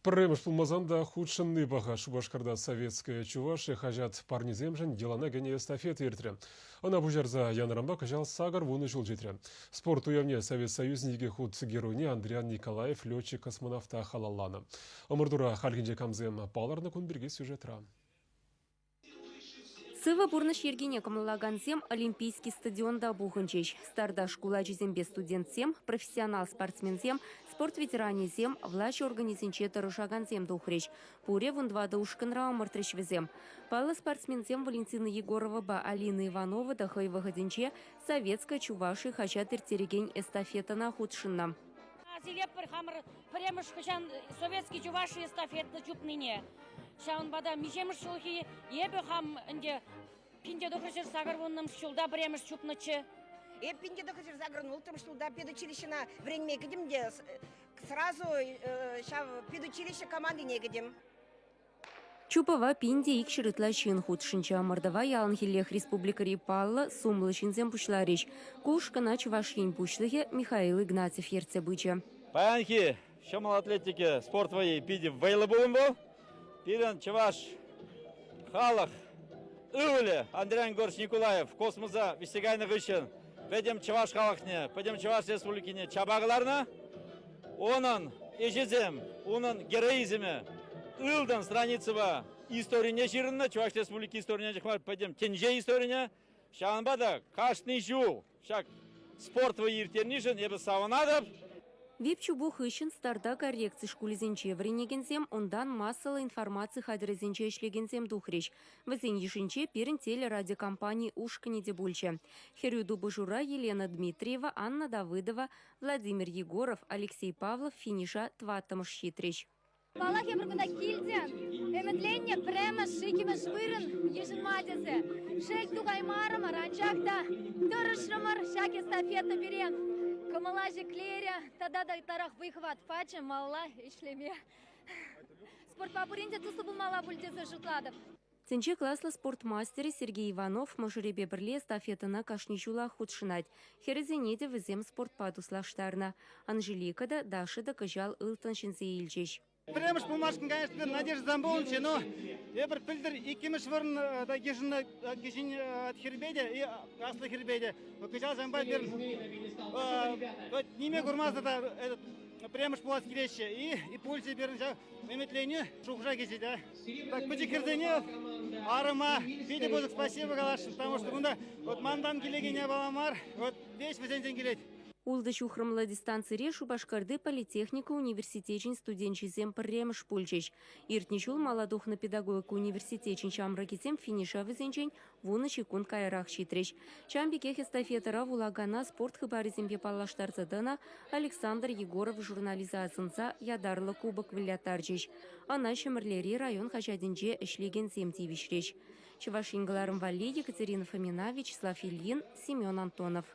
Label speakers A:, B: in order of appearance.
A: Пӗрремӗш пулмасан та хутшӑнни паха. Шупашкарта «Советская Чувашия» хаҫат парнисемшӗн йӑлана кӗнӗ эстафета иртрӗ. Ӑна пуҫарса янӑранпа кӑҫал 80 ҫул ҫитрӗ. Спорт уявне Совет Союзӗн икӗ хут геройне Андриян Николаев летчик-космонавта халалланӑ. Ӑмӑртура хальхинче камсем палӑрнӑ кун пирки сюжетра.
B: Сывӑ пурнӑҫ йӗркине кӑмӑллакансем Олимпийский стадионта пухӑнчӗҫ. Старта шкул ачисемпе студентсем, профессионал спортсменсем, спорт ветеранӗсем, влаҫ органӗсенче тӑрӑшакансем тухрӗҫ. Пурӗ 14 ушкӑнра ӑмӑртрӗҫ вӗсем. Паллӑ спортсменсем Валентина Егоровӑпа Алина Иванова та хӑй вӑхӑтӗнче «Советская Чувашия» хаҫат ирттерекен эстафетӑна хутшӑннӑ.
C: Асилетпӗр хамӑр пӗрремӗш хӑҫан Советский Чувашия эстафета чупнине. Ҫавӑнпа та миҫемӗш ҫулхи эпӗ хам ӗнтӗ 1980 ҫулта пӗрремӗш чупнӑччӗ.
D: Эп 1986 ҫулта педучилищӗна вӗренме кӗтӗм те сразу ҫав педучилище командине кӗтӗм.
B: Чупӑва 1200 ытла ҫын хутшӑнчӗ. Ӑмӑртӑва яланхиллех республикӑри паллӑ, сумлӑ ҫынсем пуҫларӗҫ. Ку ушкӑна Чӑваш Ен Пуҫлӑхӗ Михаил Игнатьев ертсе пычӗ.
E: Паянхи ҫӑмӑл атлетика спорт вӑййи питӗ вӑйлӑ пулӑм вӑл. Пирӗн чӑваш халӑх ывӑлӗ Андриян Егорович Николаев космоса вӗҫсе кайнӑ хыҫҫӑн пӗтӗм чӑваш халӑхне, пӗтӗм Чӑваш Республикине чапа кӑларнӑ. Унӑн ӗҫӗсем, унӑн героизмӗ ылтӑн страницӑпа историне ҫырӑннӑ, Чӑваш Республики историне анчах мар, пӗтӗм тӗнче историне. Ҫавӑнпа та кашни ҫул ҫак спорт вӑййи ирттернишӗн эпӗ савӑнатӑп.
B: Вип-чупу хыҫҫӑн старта коррекци шкулӗсенче вӗренекенсем, унтан массӑллӑ информаци хатӗрӗсенче ӗҫлекенсем тухрӗҫ. Вӗсен йышӗнче пирӗн телерадиокомпани ушкӑнӗ те пулчӗ. Хӗрӳ тупӑшура Елена Дмитриева, Анна Давыдова, Владимир Егоров, Алексей Павлов финиша тӑваттӑмӗш ҫитрӗҫ.
F: Паллах, эпир кунта килтӗм. Ӗмӗтленнӗ пӗрремӗш, иккӗмӗш вырӑн йышӑнма тесе. Шел, тухаймарӑмӑр, анчах та тӑрӑшрӑмӑр. Ҫак эстафета пире кӑмӑла ҫӗклерӗ тата та ытларах вӑй-хӑват пачӗ малалла ӗҫлеме. Спортпа пурин те туслӑ пулмалла пуль тесе шутлатӑп.
B: Тӗнче класлӑ спорт мастерӗ Сергей Иванов мӑшӑрӗпе пӗрле эстафетӑна кашни ҫулах хутшӑнать. Хӗрӗсене те вӗсем спортпа туслаштарнӑ. Анжелика та, Даша та кӑҫал ылтӑн ҫӗнсе илчӗҫ.
G: Пӗрремӗш пулмашкӑн, конечно, Надежда Замбуловича, но эпир пӗлтӗр иккӗмӗш вырӑн йышӑннӑ кӗҫӗн хӗрпе те, аслӑ хӗрпе те. Кӑҫал ҫавӑнпа пирӗн ниме курмасӑр та пӗрремӗш пулас килеҫҫӗ. И пулчӗ пирӗн ҫав ӗмӗтленӳ шухӑша кӗчӗ те. Так, пӗчӗк хӗрсене арӑма питӗ пысӑк спасибо каласшӑн, потому что кунта вот мантан килекен япала мар, вот весь вӗсенчен килет.
B: Ултӑ ҫухрӑмлӑ дистанцире Шупашкарти политехника университечӗн студенчӗсем пӗрремӗш пулчӗҫ. Иртнӗ ҫул мала тухнӑ педагогика университечӗн ҫамрӑкӗсем финиша вӗсенчен вунӑ ҫеккунт каярах ҫитрӗҫ. Ҫавӑн пекех эстафетӑра вулакана спорт хыпарӗсемпе паллаштарса тӑнӑ Александр Егоров журналиста асӑнса ятарлӑ кубок выляттарчӗҫ. Ӑна Ҫӗмӗрлери район хаҫатӗнче ӗҫлекенсем тивӗҫрӗҫ. Чӑваш Ен кӑларӑм валли Екатерина Фомина, Вячеслав Ильин, Семен Антонов.